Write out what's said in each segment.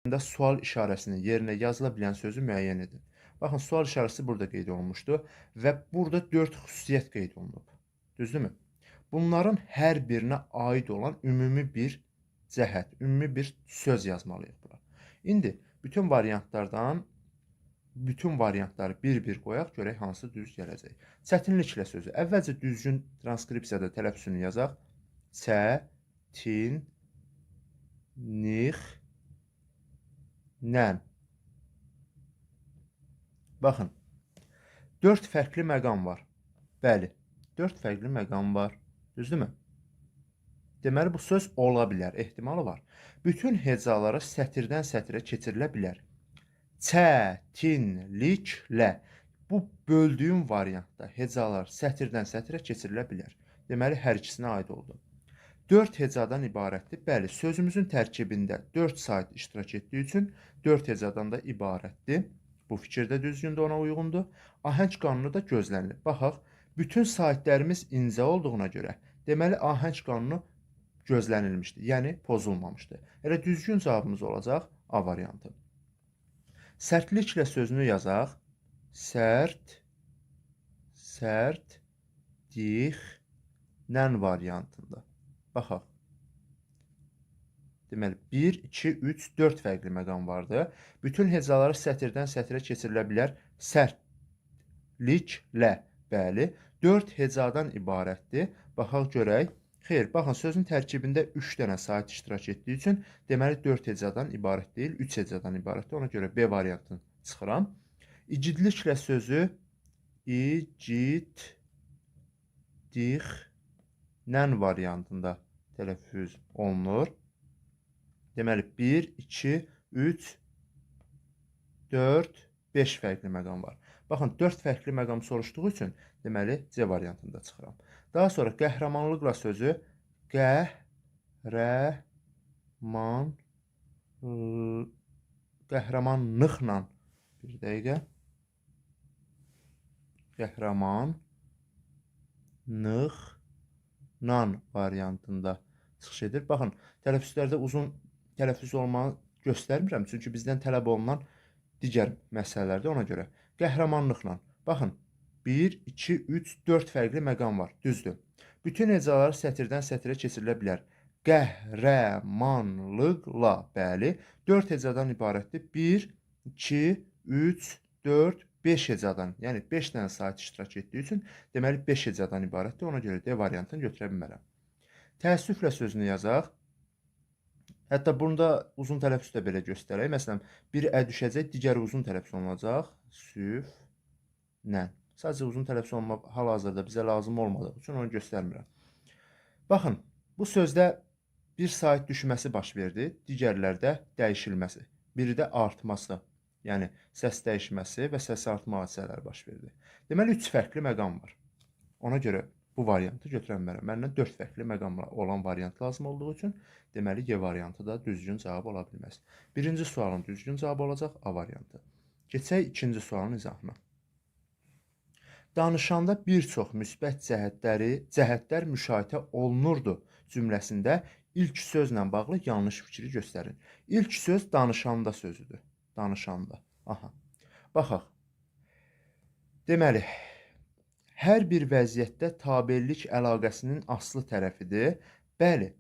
Sual işarəsinin yerinə yazıla bilən sözü müəyyən edin. Baxın, sual işarəsi burada qeyd olunmuşdu və burada 4 xüsusiyyət qeyd olunub. Düzdürmü? Bunların hər birinə aid olan ümumi bir cəhət, ümumi bir söz yazmalıyıq bura. İndi bütün variantlardan bütün variantları bir-bir qoyaq, görək hansı düz gələcək. Çətinliklə sözü. Əvvəlcə düzgün transkripsiyada tələffüzünü yazaq. Çətin, nix, nən. Baxın, 4 fərqli məqam var. Bəli, 4 fərqli məqam var. Düzdürmü? Deməli, bu söz ola bilər, ehtimalı var. Bütün hecaları sətirdən sətirə keçirilə bilər. Çətinliklə. Bu böldüyüm variantda hecalar sətirdən sətirə keçirilə bilər. Deməli, hər ikisinə aid oldu. 4 hecadan ibarətdir. Bəli, sözümüzün tərkibində 4 sait iştirak etdiyi üçün 4 hecadan da ibarətdir. Bu fikir də düzgündür, ona uyğundur. Ahəng qanunu da gözlənilir. Baxaq, bütün saitlərimiz incə olduğuna görə, deməli, ahəng qanunu gözlənilmişdi, yəni pozulmamışdı. Elə düzgün cavabımız olacaq A variantı. Sərtliklə sözünü yazaq. Sərt, sərt, dix, nən variantında. Baxaq. Deməli, 1, 2, 3, 4 fərqli məqam vardı. Bütün hecaları sətirdən sətirə keçirilə bilər. Sərtliklə, bəli, 4 hecadan ibarətdir. Baxaq görək. Xeyr, baxın, sözün tərkibində 3 dənə sait iştirak etdiyi üçün, deməli, 4 hecadan ibarət deyil, 3 hecadan ibarətdir. Ona görə B variantını çıxıram. İgidliklə sözü igid, dix, nən variantında tələffüz olunur. Deməli, 1, 2, 3, 4, 5 fərqli məqam var. Baxın, 4 fərqli məqam soruşduğu üçün, deməli, C variantında çıxıram. Daha sonra qəhrəmanlıqla sözü qəhrəmanlıqla, bir dəqiqə, qəhrəmanlıqla variantında çıxış edir. Baxın, tələffüzlərdə uzun tələffüz olmanı göstərmirəm, çünki bizdən tələb olunan digər məsələlərdir ona görə. Qəhrəmanlıqla. Baxın, 1, 2, 3, 4 fərqli məqam var. Düzdür. Bütün hecalar sətirdən sətirə keçirilə bilər. Qəhrəmanlıqla, bəli, 4 hecadan ibarətdir. 1, 2, 3, 4, 5 hecadan, yəni 5 dənə sait iştirak etdiyi üçün, deməli 5 hecadan ibarətdir. Ona görə D variantını götürə bilmərəm. Təəssüflə sözünü yazaq. Hətta bunda uzun tələffüz də belə göstərək. Məsələn, bir ə düşəcək, digəri uzun tələffüz olunacaq. Süf, nə. Sadəcə uzun tələffüz olma hal-hazırda bizə lazım olmadığı üçün onu göstərmirəm. Baxın, bu sözdə bir sait düşməsi baş verdi, digərlərdə dəyişilməsi, biri də artması, yəni səs dəyişməsi və səs artma hadisələri baş verdi. Deməli, 3 fərqli məqam var. Ona görə bu variantı götürə bilmərəm. Məndən 4 fərqli məqamla olan variant lazım olduğu üçün, deməli, G variantı da düzgün cavab ola bilməz. Birinci sualın düzgün cavabı olacaq A variantı. Keçək ikinci sualın izahına. Danışanda bir çox müsbət cəhətlər müşahidə olunurdu cümləsində ilk sözlə bağlı yanlış fikri göstərin. İlk söz danışanda sözüdür. Danışanda. Aha. Baxaq. Deməli, hər bir vəziyyətdə tabelik əlaqəsinin aslı tərəfidir. Bəli,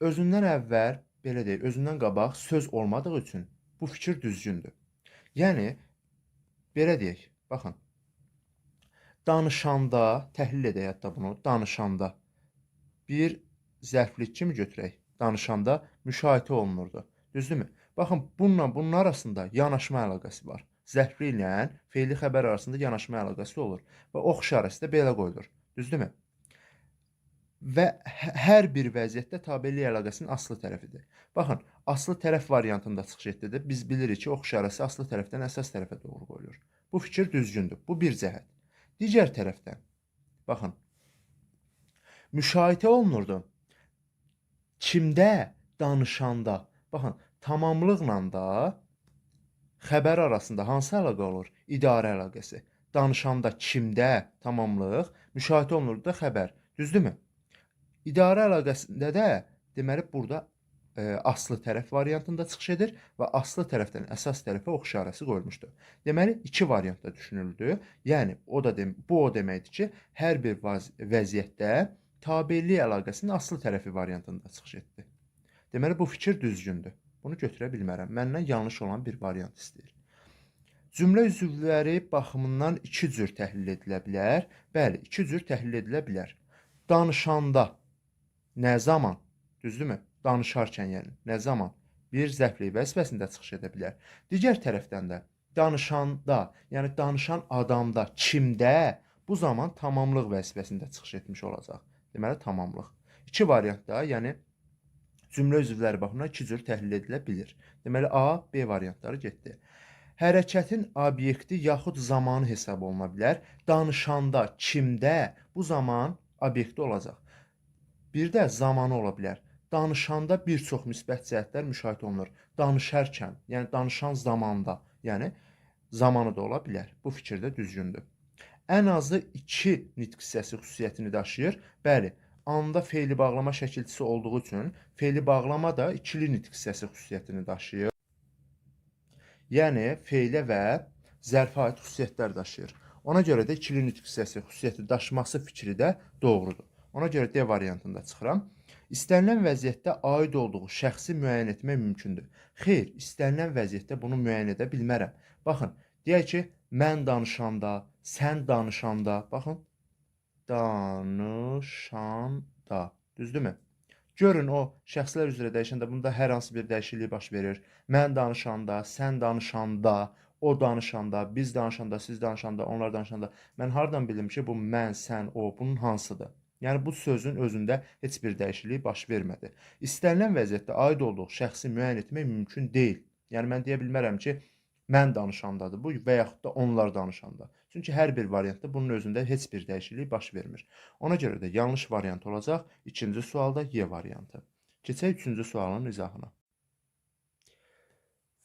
özündən əvvəl, belə deyək, özündən qabaq söz olmadığı üçün bu fikir düzgündür. Yəni, belə deyək, baxın. Danışanda, təhlil edək hətta bunu, danışanda bir zərflik kimi götürək. Danışanda müşahidə olunurdu. Düzdürmü? Baxın, bununla bunun arasında yanaşma əlaqəsi var. Zərfli ilə feili xəbər arasında yanaşma əlaqəsi olur. Və ox işarəsi də belə qoyulur. Düzdürmü? Və hər bir vəziyyətdə tabelik əlaqəsinin aslı tərəfidir. Baxın, aslı tərəf variantında çıxış etdi də, biz bilirik ki, ox işarəsi aslı tərəfdən əsas tərəfə doğru qoyulur. Bu fikir düzgündür. Bu bir cəhət. Digər tərəfdən, baxın, müşahidə olunurdu. Kimdə? Danışanda. Baxın, tamamlıqla da xəbər arasında hansı əlaqə olur? İdarə əlaqəsi. Danışanda kimdə tamamlıq, müşahidə olunurdu da xəbər. Düzdürmü? İdarə əlaqəsində də deməli burada aslı tərəf variantında çıxış edir və aslı tərəfdən əsas tərəfə ox işarəsi qoyulmuşdur. Deməli, iki variantda düşünüldü. Yəni, bu o deməkdir ki, hər bir vəziyyətdə tabelik əlaqəsinin aslı tərəfi variantında çıxış etdi. Deməli, bu fikir düzgündür. Bunu götürə bilmərəm. Məndən yanlış olan bir variant istəyir. Cümlə üzvləri baxımından iki cür təhlil edilə bilər. Bəli, iki cür təhlil edilə bilər. Danışanda nə zaman, düzdürmü? Danışarkən, yəni nə zaman bir zərflik vəzifəsində çıxış edə bilər. Digər tərəfdən də danışanda, yəni danışan adamda, kimdə bu zaman tamamlıq vəzifəsində çıxış etmiş olacaq. Deməli, tamamlıq. İki variantda, yəni cümlə üzvləri baxımından iki cür təhlil edilə bilir. Deməli, A, B variantları getdi. Hərəkətin obyekti yaxud zamanı hesab oluna bilər. Danışanda, kimdə bu zaman obyekti olacaq. Bir də zamanı ola bilər. Danışanda bir çox müsbət cəhətlər müşahidə olunur. Danışarkən, yəni danışan zamanda, yəni zamanı da ola bilər. Bu fikir də düzgündür. Ən azı iki nitq hissəsi xüsusiyyətini daşıyır. Bəli, anda feili bağlama şəkilçisi olduğu üçün feili bağlama da ikili nitq hissəsi xüsusiyyətini daşıyır. Yəni feilə və zərfə aid xüsusiyyətlər daşıyır. Ona görə də ikili nitq hissəsi xüsusiyyəti daşıması fikri də doğrudur. Ona görə D variantında çıxıram. İstənilən vəziyyətdə aid olduğu şəxsi müəyyən etmək mümkündür. Xeyr, istənilən vəziyyətdə bunu müəyyən edə bilmərəm. Baxın, deyək ki, mən danışanda, sən danışanda, baxın, danışanda, düzdürmü? Görün, o şəxslər üzrə dəyişəndə bunda hər hansı bir dəyişiklik baş verir. Mən danışanda, sən danışanda, o danışanda, biz danışanda, siz danışanda, onlar danışanda. Mən hardan bilim ki, bu mən, sən, o, bunun hansıdır? Yəni, bu sözün özündə heç bir dəyişiklik baş vermədi. İstənilən vəziyyətdə aid olduğu şəxsi müəyyən etmək mümkün deyil. Yəni, mən deyə bilmərəm ki, mən danışandadır bu və yaxud da onlar danışanda. Çünki hər bir variantda bunun özündə heç bir dəyişiklik baş vermir. Ona görə də yanlış variant olacaq ikinci sualda Y variantı. Keçək üçüncü sualın izahına.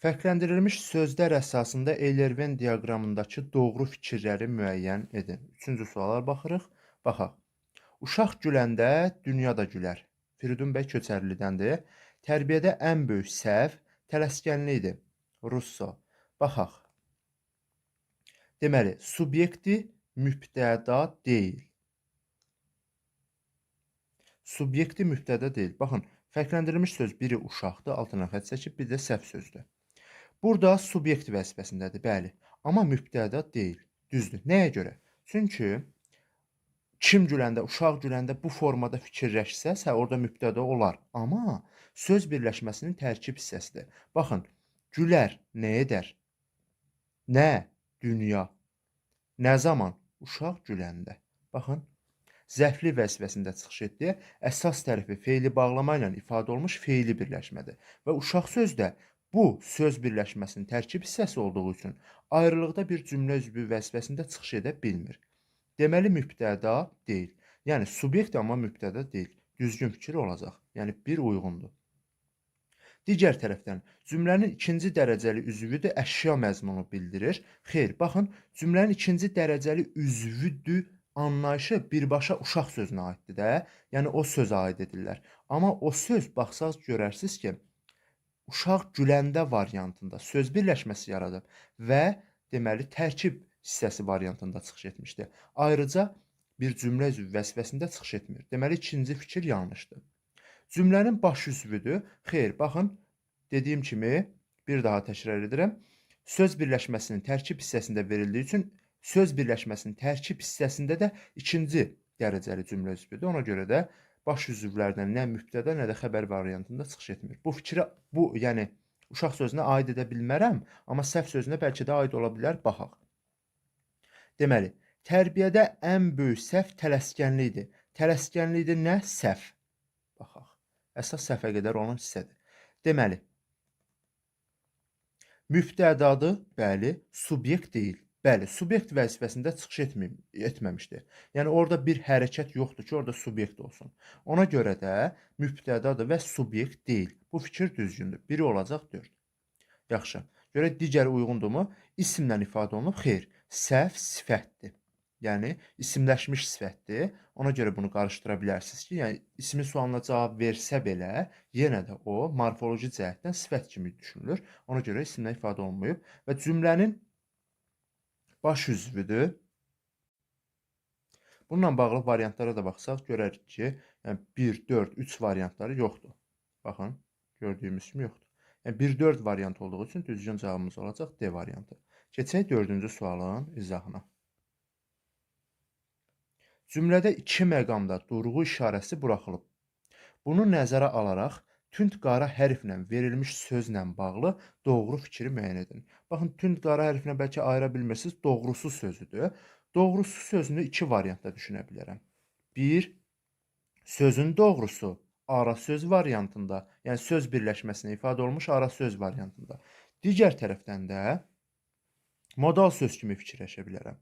Fərqləndirilmiş sözlər əsasında Euler-Venn diaqramındakı doğru fikirləri müəyyən edin. Üçüncü suala baxırıq. Baxaq. Uşaq güləndə dünya da gülər. Firidun bəy Köçərlidəndir. Tərbiyədə ən böyük səhv tələskənlikdir. Russo. Baxaq. Deməli, subyekti mübtəda deyil. Subyekti mübtəda deyil. Baxın, fərqləndirilmiş söz biri uşaqdır, altına xətt çəkib, bir də səhv sözdür. Burada subyekt vəzifəsindədir, bəli. Amma mübtəda deyil. Düzdür. Nəyə görə? Çünki kim güləndə, uşaq güləndə bu formada fikirləşsəsə, orada mübtəda olar. Amma söz birləşməsinin tərkib hissəsidir. Baxın, gülər nə edər? Nə? Dünya. Nə zaman? Uşaq güləndə. Baxın, zərfli vəzifəsində çıxış etdi. Əsas tərəfi feili bağlama ilə ifadə olunmuş feili birləşmədir. Və uşaq söz də bu söz birləşməsinin tərkib hissəsi olduğu üçün ayrılıqda bir cümlə üzvü vəzifəsində çıxış edə bilmir. Deməli, mübtəda deyil. Yəni, subyekt amma mübtəda deyil. Düzgün fikir olacaq. Yəni, bir uyğundur. Digər tərəfdən, cümlənin ikinci dərəcəli üzvüdür, əşya məzmunu bildirir. Xeyr, baxın, cümlənin ikinci dərəcəli üzvüdür anlayışı birbaşa uşaq sözünə aiddir də. Yəni, o sözə aid edirlər. Amma o söz, baxsaz görərsiniz ki, uşaq güləndə variantında söz birləşməsi yaradıb və deməli, tərkib hissəsi variantında çıxış etmişdi. Ayrıca bir cümlə üzvü vəzifəsində çıxış etmir. Deməli, ikinci fikir yanlışdır. Cümlənin baş üzvüdür. Xeyr, baxın, dediyim kimi, bir daha təkrar edirəm. Söz birləşməsinin tərkib hissəsində verildiyi üçün söz birləşməsinin tərkib hissəsində də ikinci dərəcəli cümlə üzvüdür. Ona görə də baş üzvlərdən nə mübtəda, nə də xəbər variantında çıxış etmir. Bu fikrə, bu, yəni uşaq sözünə aid edə bilmərəm, amma səhv sözünə bəlkə də aid ola bilər, baxaq. Deməli, tərbiyədə ən böyük səhv tələskənlikdir. Tələskənlikdir nə? Səhv. Baxaq. Əsas səhvə qədər olan hissədir. Deməli, mübtədadır, bəli, subyekt deyil. Bəli, subyekt vəzifəsində çıxış etməmişdir. Yəni, orada bir hərəkət yoxdur ki, orada subyekt olsun. Ona görə də mübtədadır və subyekt deyil. Bu fikir düzgündür. Biri olacaq 4. Yaxşı. Görək, digəri uyğundurmu? İsimlə ifadə olunub. Xeyr. Səhv sifətdir. Yəni isimləşmiş sifətdir. Ona görə bunu qarışdıra bilərsiniz ki, yəni ismi sualına cavab versə belə, yenə də o morfoloji cəhətdən sifət kimi düşünülür. Ona görə isimlə ifadə olunmayıb və cümlənin baş üzvüdür. Bununla bağlı variantlara da baxsaq, görərik ki, yəni 1, 4, 3 variantları yoxdur. Baxın, gördüyümüz kimi yoxdur. Yəni 1, 4 variant olduğu üçün düzgün cavabımız olacaq D variantı. Keçək dördüncü sualın izahına. Cümlədə iki məqamda durğu işarəsi buraxılıb. Bunu nəzərə alaraq tünd qara hərflə verilmiş sözlə bağlı doğru fikri müəyyən edin. Baxın, tünd qara hərflə bəlkə ayıra bilmirsiniz, doğrusu sözüdür. Doğrusu sözünü iki variantda düşünə bilərəm. Bir, sözün doğrusu ara söz variantında, yəni söz birləşməsinə ifadə olunmuş ara söz variantında. Digər tərəfdən də modal söz kimi fikirləşə bilərəm.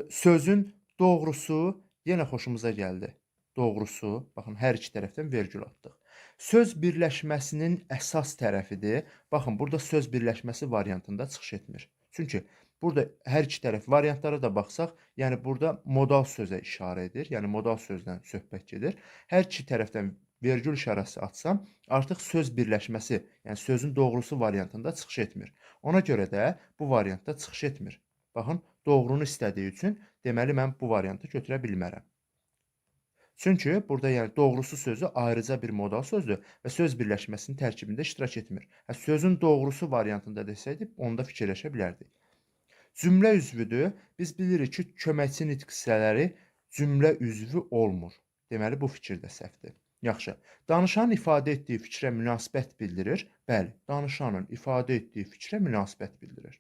Sözün doğrusu yenə xoşumuza gəldi. Doğrusu, baxın, hər iki tərəfdən vergül atdıq. Söz birləşməsinin əsas tərəfidir. Baxın, burada söz birləşməsi variantında çıxış etmir. Çünki burada hər iki tərəf variantlara da baxsaq, yəni burada modal sözə işarə edir. Yəni modal sözdən söhbət gedir. Hər iki tərəfdən vergül işarəsi atsam, artıq söz birləşməsi, yəni sözün doğrusu variantında çıxış etmir. Ona görə də bu variantda çıxış etmir. Baxın, doğrunu istədiyi üçün deməli mən bu variantı götürə bilmərəm. Çünki burada yəni doğrusu sözü ayrıca bir modal sözdür və söz birləşməsinin tərkibində iştirak etmir. Hə, sözün doğrusu variantında desəydik, onda fikirləşə bilərdik. Cümlə üzvüdür. Biz bilirik ki, köməkçi nitq hissələri cümlə üzvü olmur. Deməli, bu fikir də səhvdir. Yaxşı. Danışanın ifadə etdiyi fikrə münasibət bildirir. Bəli, danışanın ifadə etdiyi fikrə münasibət bildirir.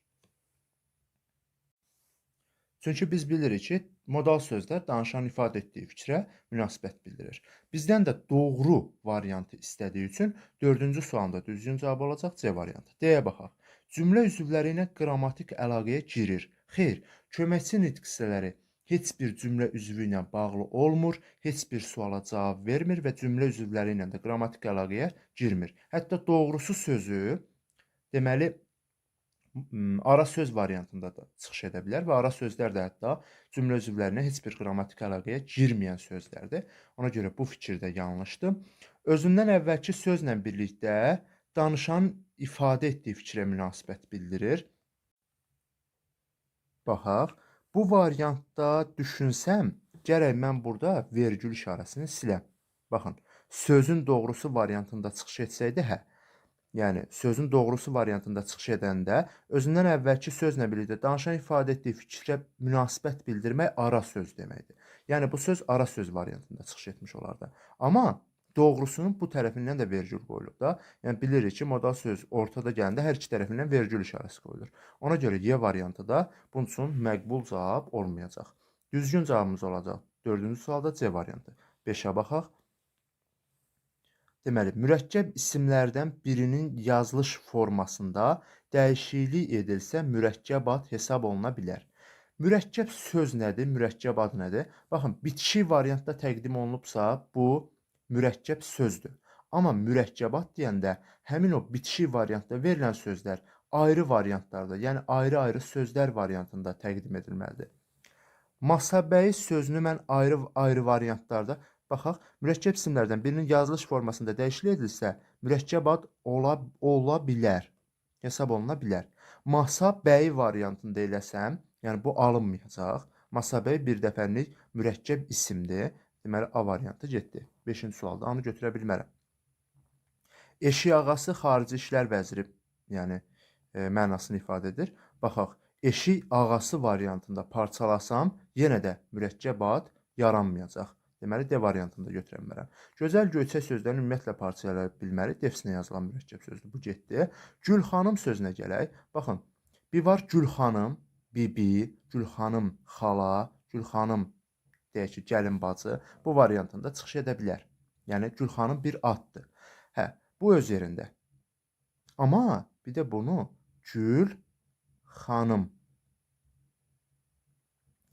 Çünki biz bilirik ki, modal sözlər danışanın ifadə etdiyi fikrə münasibət bildirir. Bizdən də doğru variantı istədiyi üçün dördüncü sualında düzgün cavab olacaq C variantı. D-yə baxaq. Cümlə üzvləri ilə qrammatik əlaqəyə girir. Xeyr, köməkçi nitq hissələri heç bir cümlə üzvü ilə bağlı olmur, heç bir suala cavab vermir və cümlə üzvləri ilə də qrammatik əlaqəyə girmir. Hətta doğrusu sözü, deməli, ara söz variantında da çıxış edə bilər və ara sözlər də hətta cümlə üzvlərinə heç bir qrammatik əlaqəyə girməyən sözlərdir. Ona görə bu fikir də yanlışdır. Özündən əvvəlki sözlə birlikdə danışan ifadə etdiyi fikrə münasibət bildirir. Baxaq. Bu variantda düşünsəm, gərək mən burada vergül işarəsini siləm. Baxın, sözün doğrusu variantında çıxış etsəydi, hə. Yəni, sözün doğrusu variantında çıxış edəndə özündən əvvəlki sözlə birlikdə danışan ifadə etdiyi fikrə münasibət bildirmək ara söz deməkdir. Yəni, bu söz ara söz variantında çıxış etmiş olardı. Amma doğrusunun bu tərəfindən də vergül qoyulub da. Yəni, bilirik ki, modal söz ortada gələndə hər iki tərəfindən vergül işarəsi qoyulur. Ona görə Y variantı da bunun üçün məqbul cavab olmayacaq. Düzgün cavabımız olacaq. Dördüncü sualda C variantı. 5-ə baxaq. Deməli, mürəkkəb isimlərdən birinin yazılış formasında dəyişiklik edilsə, mürəkkəb ad hesab oluna bilər. Mürəkkəb söz nədir, mürəkkəb ad nədir? Baxın, bitişik variantda təqdim olunubsa, bu mürəkkəb sözdür. Amma mürəkkəb ad deyəndə həmin o bitişik variantda verilən sözlər ayrı variantlarda, yəni ayrı-ayrı sözlər variantında təqdim edilməlidir. Masabəyi sözünü mən ayrı-ayrı variantlarda baxaq, mürəkkəb isimlərdən birinin yazılış formasında dəyişiklik edilsə, mürəkkəb ad ola bilər, hesab oluna bilər. Masabəyi variantında eləsəm, yəni bu alınmayacaq. Masabəyi bir dəfəlik mürəkkəb isimdir. Deməli, A variantı getdi. 5-ci sualda onu götürə bilmərəm. Eşik ağası Xarici İşlər Vəziri, yəni mənasını ifadə edir. Baxaq, eşik ağası variantında parçalasam, yenə də mürəkkəb ad yaranmayacaq. Deməli, D variantını da götürə bilmərəm. Gözəl göyçək sözlərini ümumiyyətlə parçalaya bilmərik. Defsinə yazılan mürəkkəb sözdür. Bu getdi. Gül xanım sözünə gələk. Baxın, bir var Gül xanım, bibi, Gül xanım xala, Gül xanım deyək ki, gəlin bacı bu variantında çıxış edə bilər. Yəni, Gül xanım bir addır. Hə, bu öz yerində. Amma bir də bunu Gül xanım.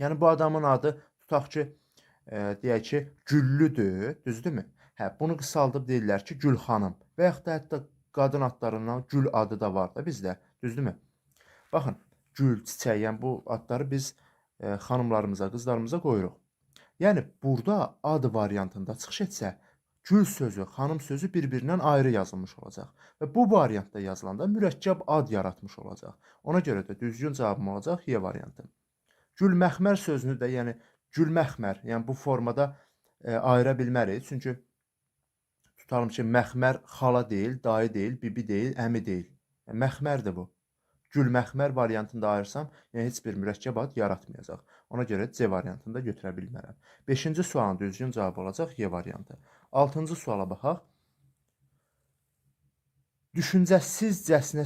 Yəni, bu adamın adı tutaq ki, deyək ki, Güllüdür, düzdürmü? Hə, bunu qısaldıb deyirlər ki, Gül xanım. Və yaxud da hətta qadın adlarından Gül adı da var da bizdə, düzdürmü? Baxın, gül, çiçək, yəni bu adları biz xanımlarımıza, qızlarımıza qoyuruq. Yəni burada ad variantında çıxış etsə, gül sözü, xanım sözü bir-birindən ayrı yazılmış olacaq. Və bu variantda yazılanda mürəkkəb ad yaratmış olacaq. Ona görə də düzgün cavabım olacaq Y variantı. Gül məxmər sözünü də, yəni gül məxmər, yəni bu formada ayıra bilmərik. Çünki tutalım ki, məxmər xala deyil, dayı deyil, bibi deyil, əmi deyil. Yəni, məxmərdir bu. Gül məxmər variantını da ayırsam, yəni heç bir mürəkkəb ad yaratmayacaq. Ona görə C variantını da götürə bilmərəm. 5-ci sualın düzgün cavabı olacaq Y variantı. 6-cı suala baxaq. Düşüncəsizcəsinə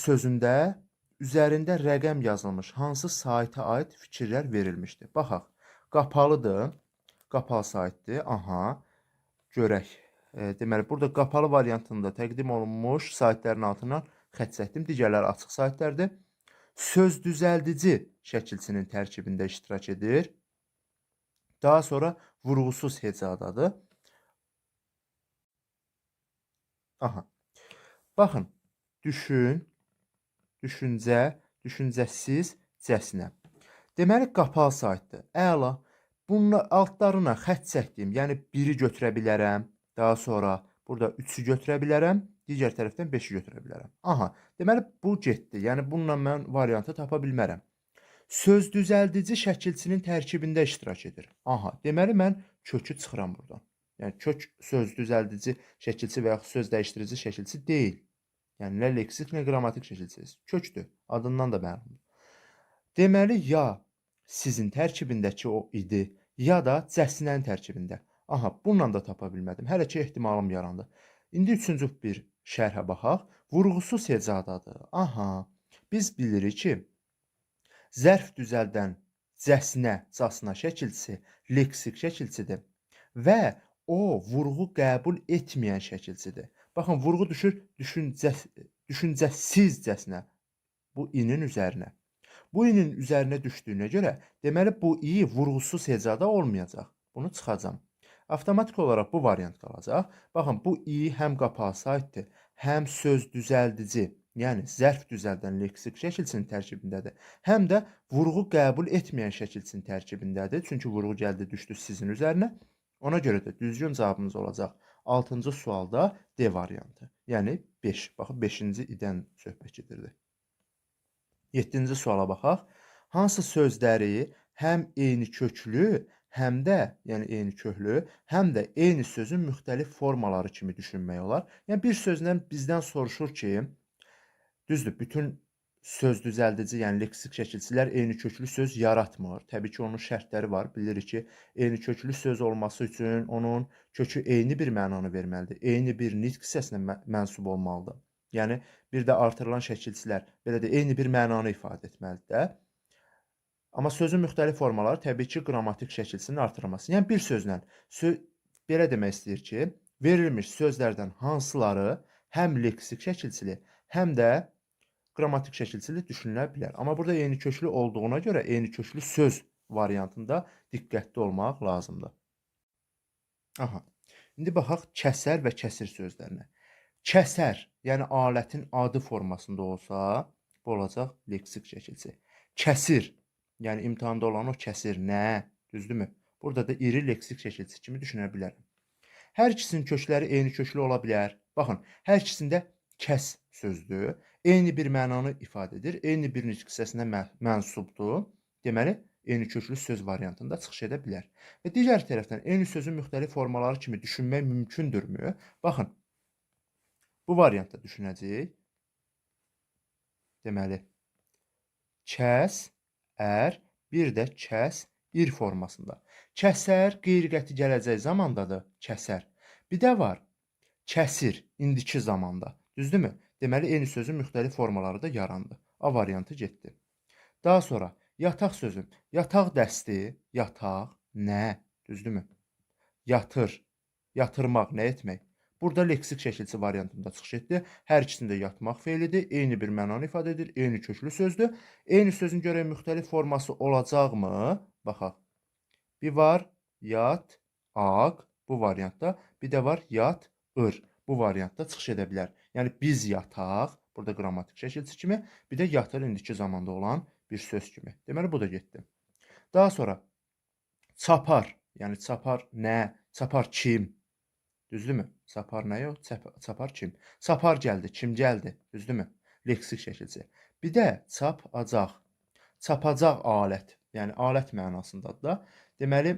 sözündə üzərində rəqəm yazılmış hansı sayta aid fikirlər verilmişdir? Baxaq. Qapalıdır. Qapalı saytdır. Aha. Görək. Deməli, burada qapalı variantında təqdim olunmuş saytların altından xətt çəkdim. Digərləri açıq saytlardır. Söz düzəldici şəkilçinin tərkibində iştirak edir. Daha sonra vurğusuz hecadadır. Aha. Baxın, düşün, düşüncə, düşüncəsiz, cəsinə. Deməli, qapalı saytdır. Əla. Bunun altlarına xətt çəkdiyim, yəni 1-i götürə bilərəm. Daha sonra burada 3-ü götürə bilərəm. Digər tərəfdən 5-i götürə bilərəm. Aha, deməli bu getdi. Yəni bununla mən variantı tapa bilmərəm. Söz düzəldici şəkilçinin tərkibində iştirak edir. Aha, deməli mən kökü çıxıram buradan. Yəni kök söz düzəldici şəkilçi və yaxud söz dəyişdirici şəkilçi deyil. Yəni nə leksik, nə qrammatik şəkilçi. Kökdür. Adından da məlumdur. Deməli ya sizin tərkibindəki o idi, ya da cəsinənin tərkibində. Aha, bununla da tapa bilmədim. Hələ ki ehtimalım yarandı. İndi üçüncü bir şərhə baxaq. Vurğusuz hecadadır. Aha, biz bilirik ki, zərf düzəldən cəsinə, casına şəkilçisi leksik şəkilçidir və o vurğu qəbul etməyən şəkilçidir. Baxın, vurğu düşür düşüncəsizcəsinə bu inin üzərinə. Bu inin üzərinə düşdüyünə görə, deməli bu i vurğusuz hecada olmayacaq. Bunu çıxacam. Avtomatik olaraq bu variant qalacaq. Baxın, bu i həm qapalı saytdır, həm söz düzəldici, yəni zərf düzəldən leksik şəkilçinin tərkibindədir. Həm də vurğu qəbul etməyən şəkilçinin tərkibindədir. Çünki vurğu gəldi, düşdü sizin üzərinə. Ona görə də düzgün cavabımız olacaq 6-cı sualda D variantı. Yəni 5. Baxın, 5-ci idən söhbət gedirdi. 7-ci suala baxaq. Hansı sözləri həm eyni köklü, həm də, yəni eyni köklü, həm də eyni sözün müxtəlif formaları kimi düşünmək olar. Yəni bir sözlə bizdən soruşur ki, düzdür, bütün söz düzəldici, yəni leksik şəkilçilər eyni köklü söz yaratmır. Təbii ki, onun şərtləri var. Bilirik ki, eyni köklü söz olması üçün onun kökü eyni bir mənanı verməlidir. Eyni bir nitq hissəsinə mənsub olmalıdır. Yəni bir də artırılan şəkilçilər belə də eyni bir mənanı ifadə etməlidir də. Amma sözün müxtəlif formaları təbii ki, qrammatik şəkilçinin artırılması. Yəni bir sözlə belə demək istəyir ki, verilmiş sözlərdən hansıları həm leksik şəkilçili, həm də qrammatik şəkilçili düşünülə bilər. Amma burada eyni köklü olduğuna görə eyni köklü söz variantında diqqətli olmaq lazımdır. Aha. İndi baxaq kəsər və kəsir sözlərinə. Kəsər, yəni alətin adı formasında olsa, bu olacaq leksik şəkilçi. Kəsir, yəni imtahanda olan o kəsir nə? Düzdürmü? Burada da iri leksik şəkilçi kimi düşünə bilərəm. Hər ikisinin kökləri eyni köklü ola bilər. Baxın, hər ikisində kəs sözdür. Eyni bir mənanı ifadə edir. Eyni bir nitq hissəsinə mənsubdur. Deməli, eyni köklü söz variantında çıxış edə bilər. Və digər tərəfdən eyni sözün müxtəlif formaları kimi düşünmək mümkündürmü? Baxın, bu variantda düşünəcəyik. Deməli, kəs, ər, bir də kəs, ir formasında. Kəsər qeyri-qəti gələcək zamandadır, kəsər. Bir də var, kəsir, indiki zamanda. Düzdürmü? Deməli, eyni sözün müxtəlif formaları da yarandı. A variantı getdi. Daha sonra yataq sözü. Yataq dəsti, yataq, nə? Düzdürmü? Yatır, yatırmaq, nə etmək? Burada leksik şəkilçi variantında çıxış etdi. Hər ikisində yatmaq feilidir. Eyni bir mənanı ifadə edir. Eyni köklü sözdür. Eyni sözün görək müxtəlif forması olacaqmı? Baxaq. Bir var yat, aq bu variantda. Bir də var yat, ır. Bu variantda çıxış edə bilər. Yəni biz yataq, burada qrammatik şəkilçi kimi, bir də yatır indiki zamanda olan bir söz kimi. Deməli, bu da getdi. Daha sonra çapar, yəni çapar nə? Çapar kim? Düzdürmü? Çapar nə yox? Çapar kim? Çapar gəldi, kim gəldi? Düzdürmü? Leksik şəkilçi. Bir də çapacaq. Çapacaq alət, yəni alət mənasındadır da. Deməli,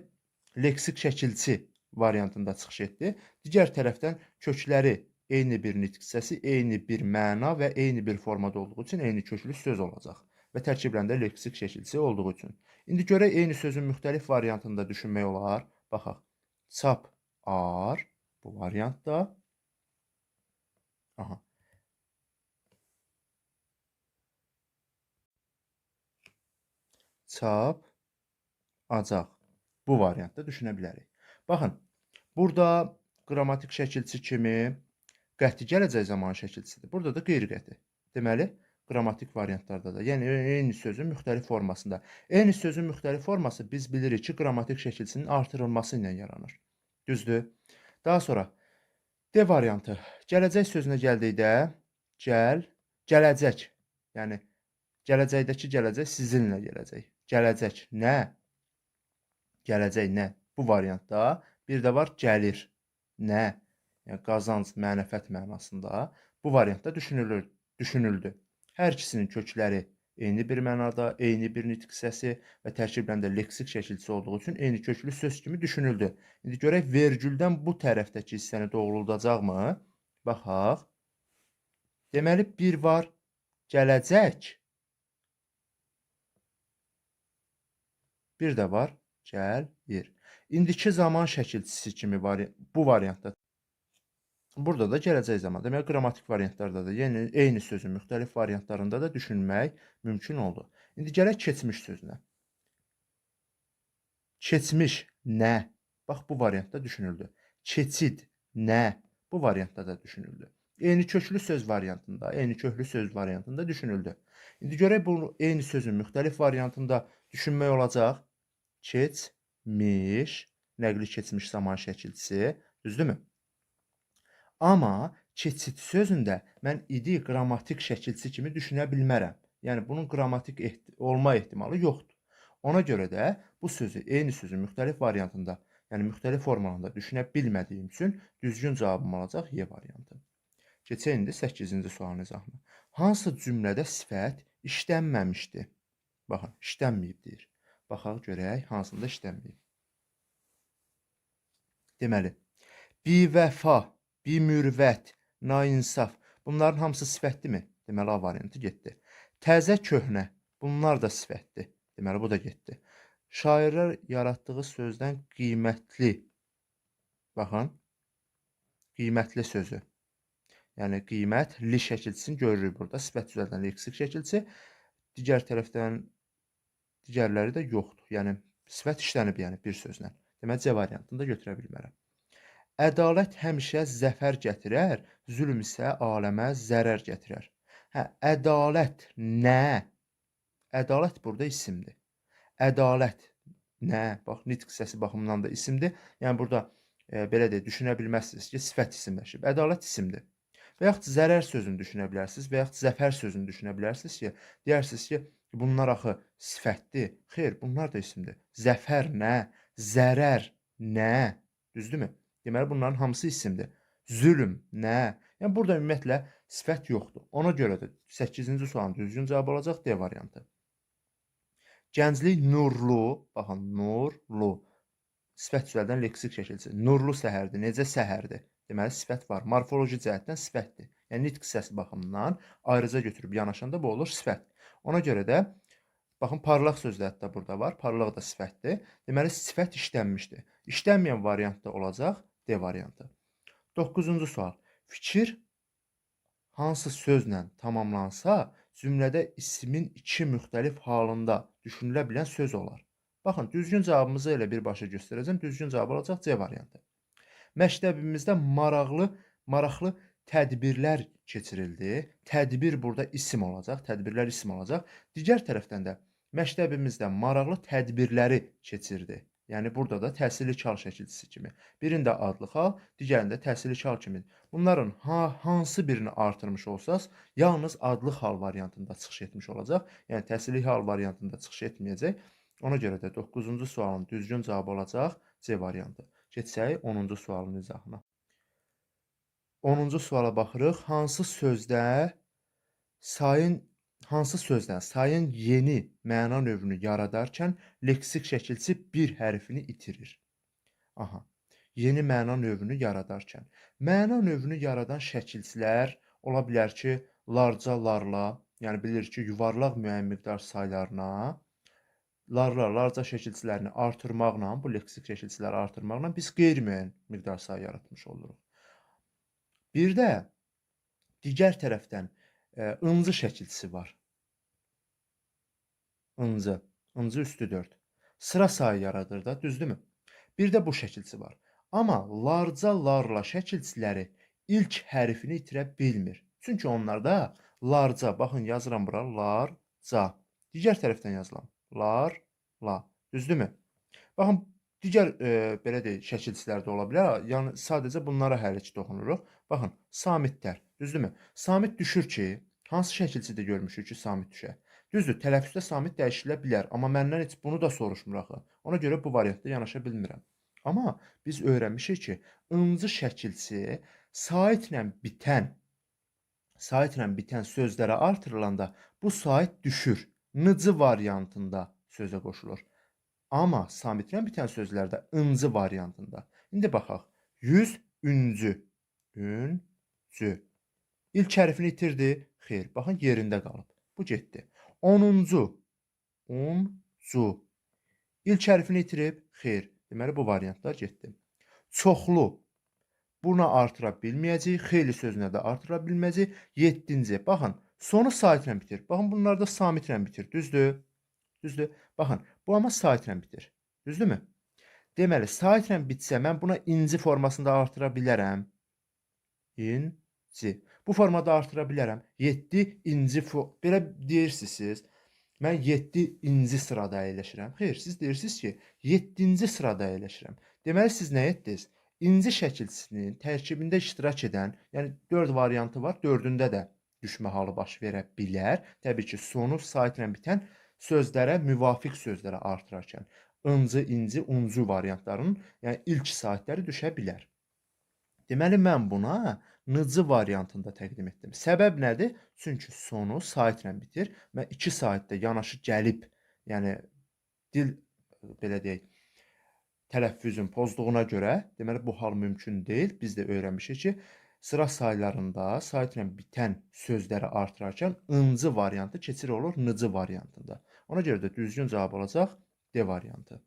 leksik şəkilçi variantında çıxış etdi. Digər tərəfdən kökləri eyni bir nitq hissəsi, eyni bir məna və eyni bir formada olduğu üçün eyni köklü söz olacaq və tərkiblərində leksik şəkilçi olduğu üçün. İndi görək eyni sözün müxtəlif variantında düşünmək olar. Baxaq. Çap, ar bu variantda. Aha. Çap, acaq. Bu variantda düşünə bilərik. Baxın, burada qrammatik şəkilçi kimi qəti gələcək zaman şəkilçisidir. Burada da qeyri-qəti. Deməli, qrammatik variantlarda da, yəni eyni sözün müxtəlif formasında. Eyni sözün müxtəlif forması biz bilirik ki, qrammatik şəkilçinin artırılması ilə yaranır. Düzdür? Daha sonra D variantı. Gələcək sözünə gəldikdə gəl, gələcək. Yəni gələcəkdəki gələcək sizinlə gələcək. Gələcək nə? Gələcək nə? Bu variantda bir də var gəlir. Nə? Yəni qazanc, mənəfət mənasında bu variantda düşünüldü. Hər ikisinin kökləri eyni bir mənada, eyni bir nitq hissəsi və tərkiblərində leksik şəkilçisi olduğu üçün eyni köklü söz kimi düşünüldü. İndi görək vergüldən bu tərəfdəki hissəni doğruldacaqmı? Baxaq. Deməli, bir var gələcək. Bir də var gəlir. İndiki zaman şəkilçisi kimi bu variantda. Burada da gələcək zaman. Deməli, qrammatik variantlarda da, yəni eyni sözün müxtəlif variantlarında da düşünmək mümkün oldu. İndi gələk keçmiş sözünə. Keçmiş nə? Bax, bu variantda düşünüldü. Keçid nə? Bu variantda da düşünüldü. Eyni köklü söz variantında, eyni köklü söz variantında düşünüldü. İndi görək bu eyni sözün müxtəlif variantında düşünmək olacaq. Keçmiş, nəqli keçmiş zaman şəkilçisi, düzdürmü? Amma keçid sözündə mən idi qrammatik şəkilçi kimi düşünə bilmərəm. Yəni bunun qrammatik olma ehtimalı yoxdur. Ona görə də bu sözü eyni sözün müxtəlif variantında, yəni müxtəlif formalarında düşünə bilmədiyim üçün düzgün cavabım olacaq Y variantı. Keçək indi 8-ci sualın izahına. Hansı cümlədə sifət işlənməmişdi? Baxın, işlənməyib deyir. Baxaq görək hansında işlənməyib. Deməli, bivəfa, bimürvət, nainsaf. Bunların hamısı sifətdirmi? Deməli, A variantı getdi. Təzə, köhnə. Bunlar da sifətdir. Deməli, bu da getdi. Şairlər yaratdığı sözdən qiymətli. Baxın, qiymətli sözü. Yəni, qiymətli şəkilçisini görürük burada. Sifət düzəldən leksik şəkilçisi. Digər tərəfdən digərləri də yoxdur. Yəni, sifət işlənib yəni, bir sözlə. Deməli, C variantını da götürə bilmərəm. Ədalət həmişə zəfər gətirər, zülm isə aləmə zərər gətirər. Hə, ədalət nə? Ədalət burada isimdir. Ədalət nə? Bax, nitq hissəsi baxımından da isimdir. Yəni, burada belə deyək, düşünə bilməzsiniz ki, sifət isimləşib. Ədalət isimdir. Və yaxud zərər sözünü düşünə bilərsiniz və yaxud zəfər sözünü düşünə bilərsiniz ki, deyərsiniz ki, bunlar axı sifətdir. Xeyr, bunlar da isimdir. Zəfər nə? Zərər nə? Düzdürmü? Deməli, bunların hamısı isimdir. Zülm nə? Yəni, burada ümumiyyətlə sifət yoxdur. Ona görə də 8-ci sualın düzgün cavabı olacaq D variantı. Gənclik nurlu, baxın, nurlu. Sifət düzəldən leksik şəkilçisi. Nurlu səhərdir. Necə səhərdir? Deməli, sifət var. Morfoloji cəhətdən sifətdir. Yəni, nitq hissəsi baxımından ayrıca götürüb yanaşanda bu olur sifət. Ona görə də, baxın, parlaq sözü də hətta burada var. Parlaq da sifətdir. Deməli, sifət işlənmişdir. İşlənməyən variant da olacaq D variantı. 9-cu sual. Fikir hansı sözlə tamamlansa, cümlədə ismin iki müxtəlif halında düşünülə bilən söz olar. Baxın, düzgün cavabımızı elə birbaşa göstərəcəm. Düzgün cavab olacaq C variantı. Məktəbimizdə maraqlı tədbirlər keçirildi. Tədbir burada isim olacaq. Tədbirlər isim olacaq. Digər tərəfdən də məktəbimizdə maraqlı tədbirləri keçirdi. Yəni, burada da təsirli hal şəkilçisi kimi. Birində adlıq hal, digərində təsirli hal kimidir. Bunların hansı birini artırmış olsaz, yalnız adlıq hal variantında çıxış etmiş olacaq. Yəni, təsirli hal variantında çıxış etməyəcək. Ona görə də 9-cu sualın düzgün cavabı olacaq C variantı. Keçsək 10-cu sualın izahına. 10-cu suala baxırıq. Hansı sözdə sayın yeni məna növünü yaradarkən leksik şəkilçi bir hərfini itirir? Aha, yeni məna növünü yaradarkən. Məna növünü yaradan şəkilçilər ola bilər ki, larca, larla, yəni bilirik ki, yuvarlaq müəyyən miqdar saylarına larla, larca şəkilçilərini artırmaqla, bu leksik şəkilçiləri artırmaqla biz qeyri-müəyyən miqdar sayı yaratmış oluruq. Bir də digər tərəfdən ıncı şəkilçisi var. Incı, ıncı üstü 4. Sıra sayı yaradır da, düzdürmü? Bir də bu şəkilçi var. Amma larca, larla şəkilçiləri ilk hərfini itirə bilmir. Çünki onlarda larca, baxın yazıram bura, larca. Digər tərəfdən yazıram. Lar, la. Düzdürmü? Baxın, digər belə deyək, şəkilçilər də ola bilər. Yəni sadəcə bunlara hələ ki toxunuruq. Baxın, samitlər. Düzdürmü? Samit düşür ki, hansı şəkilçidə görmüşük ki, samit düşər? Düzdür, tələffüzdə samit dəyişilə bilər, amma məndən heç bunu da soruşmur axı. Ona görə bu variantda yanaşa bilmirəm. Amma biz öyrənmişik ki, ıncı şəkilçi saitlə bitən sözlərə artırılanda bu sait düşür. Nıcı variantında sözə qoşulur. Amma samitlə bitən sözlərdə ıncı variantında. İndi baxaq. 100 üncü. Üncü. İlk hərfini itirdi. Xeyr. Baxın, yerində qalıb. Bu getdi. 10-cu. Uncu. İlk hərfini itirib. Xeyr. Deməli, bu variantlar getdi. Çoxlu. Buna artıra bilməyəcəyik. Xeyli sözünə də artıra bilməyəcəyik. 7-ci. Baxın, sonu saitlə bitir. Baxın, bunlar da samitlə bitir. Düzdür? Düzdür. Baxın, bu amma saitlə bitir. Düzdürmü? Deməli, saitlə bitsə, mən buna inci formasında artıra bilərəm. İnci. Bu formada artıra bilərəm. 7 inci. Belə deyirsiniz siz. Mən 7 inci sırada əyləşirəm. Xeyr, siz deyirsiniz ki, 7-ci sırada əyləşirəm. Deməli, siz nə etdiniz? İnci şəkilçisinin tərkibində iştirak edən, yəni 4 variantı var, 4-ündə də düşmə halı baş verə bilər. Təbii ki, sonu saitlə bitən sözlərə, müvafiq sözlərə artırarkən ıncı, inci, uncu variantlarının, yəni ilk saitləri düşə bilər. Deməli, mən buna nıcı variantında təqdim etdim. Səbəb nədir? Çünki sonu saitlə bitir. Mən 2 saitdə yanaşı gəlib, yəni dil, belə deyək, tələffüzün pozduğuna görə, deməli, bu hal mümkün deyil. Biz də öyrənmişik ki, sıra saylarında saitlə bitən sözləri artırarkən ıncı variantı keçir olur nıcı variantında. Ona görə də düzgün cavab olacaq D variantı.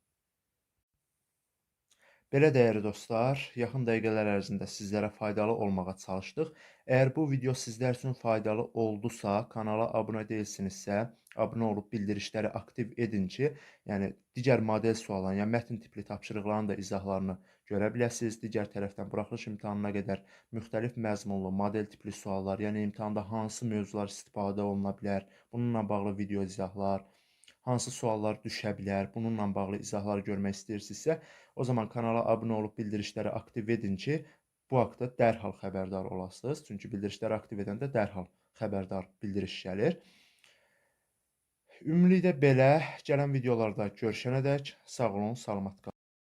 Belə dəyərli dostlar, yaxın dəqiqələr ərzində sizlərə faydalı olmağa çalışdıq. Əgər bu video sizlər üçün faydalı oldusa, kanala abunə deyilsinizsə, abunə olub bildirişləri aktiv edin ki, yəni digər model sualların, yəni mətn tipli tapşırıqların da izahlarını görə biləsiniz. Digər tərəfdən buraxılış imtahanına qədər müxtəlif məzmunlu model tipli suallar, yəni imtahanda hansı mövzular istifadə oluna bilər, bununla bağlı video izahlar, hansı suallar düşə bilər, bununla bağlı izahlar görmək istəyirsinizsə, o zaman kanala abunə olub bildirişləri aktiv edin ki, bu haqda dərhal xəbərdar olasınız. Çünki bildirişləri aktiv edəndə dərhal xəbərdar bildiriş gəlir. Ümumilikdə belə, gələn videolarda görüşənədək sağ olun, salamat qalın.